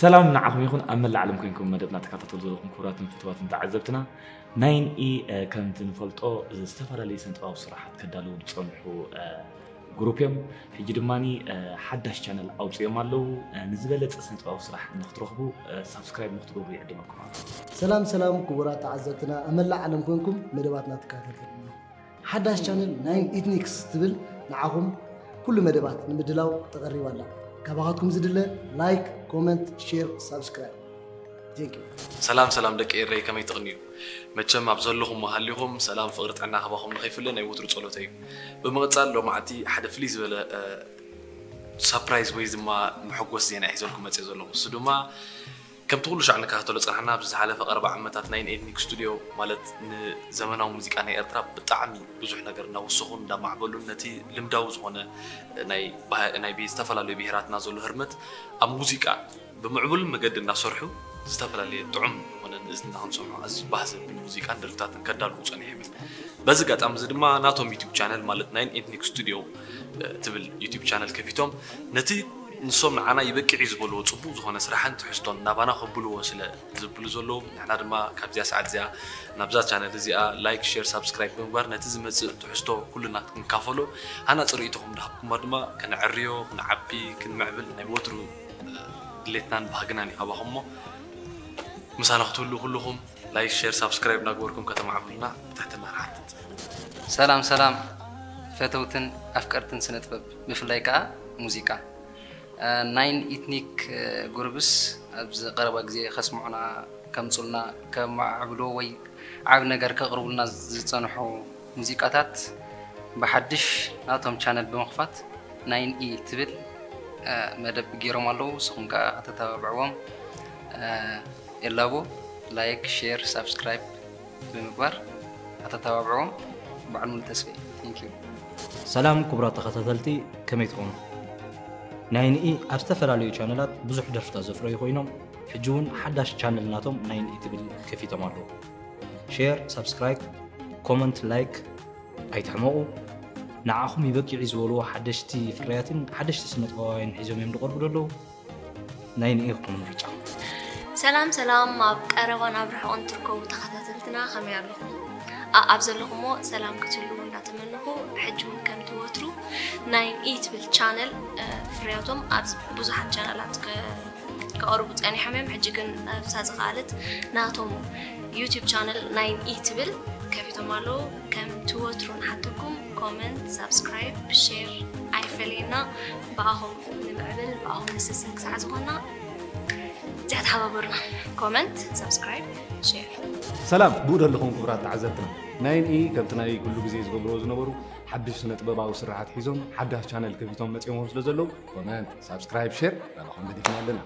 ሰላም ንዓኹም ይኹን ኣብ መላእ ዓለም ኮይንኩም መደብና ተከታተሉ ዘለኹም ክቡራትን ፍትዋትን ተዓዘብትና። ናይን ኢ ከምቲ ንፈልጦ ዝተፈላለዩ ስነ ጥበባዊ ስራሓት ከዳልዉ ዝፀንሑ ግሩፕ እዮም። ሕጂ ድማ ሓዳሽ ቻነል ኣውፅኦም ኣለዉ። ንዝበለፀ ስነ ጥበባዊ ስራሕ ንክትረኽቡ ሳብስክራይብ ንክትገብሩ ይዕድመኩም ኣሎ። ሰላም ሰላም ክቡራት ተዓዘብትና ኣብ መላእ ዓለም ኮይንኩም መደባትና ትከታተልኩም ሓዳሽ ቻነል ናይን ኢትኒክስ ትብል ንዓኹም ኩሉ መደባት ንምድላው ተቐሪባ ኣላ። ካባኻትኩም ዝድለ ላይክ፣ ኮመንት፣ ሼር፣ ሳብስክራይብ። Thank you። ሰላም ሰላም ደቂ ኤረይ ከመይ ትቕንዩ? መቸም ኣብ ዘለኹም ሃሊኹም ሰላም ፍቕሪ ጥዕና ካባኹም ንኸይፍለ ናይ ወትሩ ጸሎተይ እዩ። ብምቕጻል ሎማዕቲ ሓደ ፍልይ ዝበለ ሳፕራይዝ ወይ ድማ መሐጎስ ዜና ሒዘልኩም መጽእ ዘለኹ እሱ ድማ ከምቲ ኩሉ ሻዕ ንከታተሎ ጸናሕና ኣብዚ ዝሓለፈ ቀረባ ዓመታት ናይ ኤትኒክ ስቱዲዮ ማለት ንዘመናዊ ሙዚቃ ናይ ኤርትራ ብጣዕሚ ብዙሕ ነገር እናወሰኹን እንዳማዕበሉን ነቲ ልምዳዊ ዝኾነ ናይ ዝተፈላለዩ ብሄራትና ዘሎ ህርመት ኣብ ሙዚቃ ብምዕቡል መገዲ እናሰርሑ ዝተፈላለየ ጥዑም ዝኾነ ንእዝንና ክንሰምዖ ኣዝዩ ባህ ዘብል ሙዚቃን ደርፍታትን ከዳልዉ ጸኒሖም እዮም። በዚ ኣጋጣሚ እዚ ድማ ናቶም ዩቱብ ቻነል ማለት ናይ ኤትኒክ ስቱዲዮ ትብል ዩቱብ ቻነል ከፊቶም ነቲ ንሶም ንዓና ይበቅዕ እዩ ዝበልዎ ፅቡቅ ዝኾነ ስራሕን ትሕዝቶን ናባና ከብልዎ ስለ ዝብሉ ዘለዉ ንሕና ድማ ካብዚኣ ሰዓት እዚኣ ናብዛ ቻነል እዚኣ ላይክ ሼር ሳብስክራይብ ብምግባር ነቲ ዝመፅእ ትሕዝቶ ኩልና ክንካፈሎ ሃናፂ ርእይቶኹም እንዳሃብኩማ ድማ ከነዕርዮ ክንዓቢ ክንምዕብል ናይ ወትሩ ድሌትናን ባህግናን እዩ ካባኹም እሞ ምሳና ክትህሉ ኩልኹም ላይክ ሼር ሳብስክራይብ እናገበርኩም ከተማዕብሉና ብትሕትና ንሓትት። ሰላም ሰላም ፈተውትን ኣፍቀርትን ስነ ጥበብ ብፍላይ ከዓ ሙዚቃ ናይን ኢትኒክ ጉርብስ ኣብዚ ቀረባ ግዜ ከስምዑና ከምፁልና ከማዕብሎ ወይ ዓብ ነገር ከቕርቡልና ዝፀንሑ ሙዚቃታት ብሓድሽ ናቶም ቻነል ብምኽፋት ናይን ኢ ትብል መደብ ገይሮም ኣለዉ ንስኹም ከዓ ከተተባብዕዎም የላቦ ላይክ ሼር ሳብስክራይብ ብምግባር ኣተተባብዕዎም በዓል ሙሉ ተስፈ thank you ሰላም ክቡራት ተኸታተልቲ ከመይ ትኾኑ ናይን ኢ ኣብ ዝተፈላለዩ ቻነላት ብዙሕ ደርፍታት ዘፍረዩ ኮይኖም ሕጂ እውን ሓዳሽ ቻነል ናቶም ናይን ኢ ትብል ከፊቶም ኣለዉ ሼር ሳብስክራይብ ኮመንት ላይክ ኣይትሕመቑ ንዓኹም ይበቂዕ ዝበልዎ ሓደሽቲ ፍርያትን ሓደሽቲ ስነጥበባውያን ሒዞም እዮም ዝቐርቡ ዘለዉ ናይ ንኢኹም ምርጫ። ሰላም ሰላም ኣብ ቀረባን ኣብ ርሑቕን ትርከቡ ተኸታተልትና ከመይ ኣለኹም? ኣብ ዘለኹሞ ሰላም ክትህልዉ እናተመነኹ ሕጂ እውን ከምቲ ወትሩ ናይን ኢ ትብል ቻነል ፍርያቶም ኣብ ብዙሓት ቻነላት ከቕርቡ ጸኒሖም እዮም። ሕጂ ግን ኣብዛ ዝኸኣለት ናቶም ዩቲብ ቻነል ናይን ኢ ትብል ከፊቶም ኣለዉ። ከምቲ ወትሩ ንሓተኩም ኮመንት፣ ሳብስክራይብ፣ ሼር ኣይፈለየና። ብኣኹም ንምዕብል ብኣኹም ንስስን ክሳዕ ዝኾንና እዚኣ ተሓባበሩና። ኮመንት፣ ሳብስክራይብ፣ ሼር። ሰላም ብኡ ደለኹም ክቡራት ተዓዘብትና ናይን ኢ ከምቲ ናይ ኩሉ ግዜ ዝገብርዎ ዝነበሩ ሓድሽ ስነ ጥበባዊ ስራሓት ሒዞም ሓዳሽ ቻነል ከፊቶም መፂኦምዎም ስለ ዘለዉ ኮመንት ሳብስክራይብ ሼር ናባኹም ገዲፍና ኣለና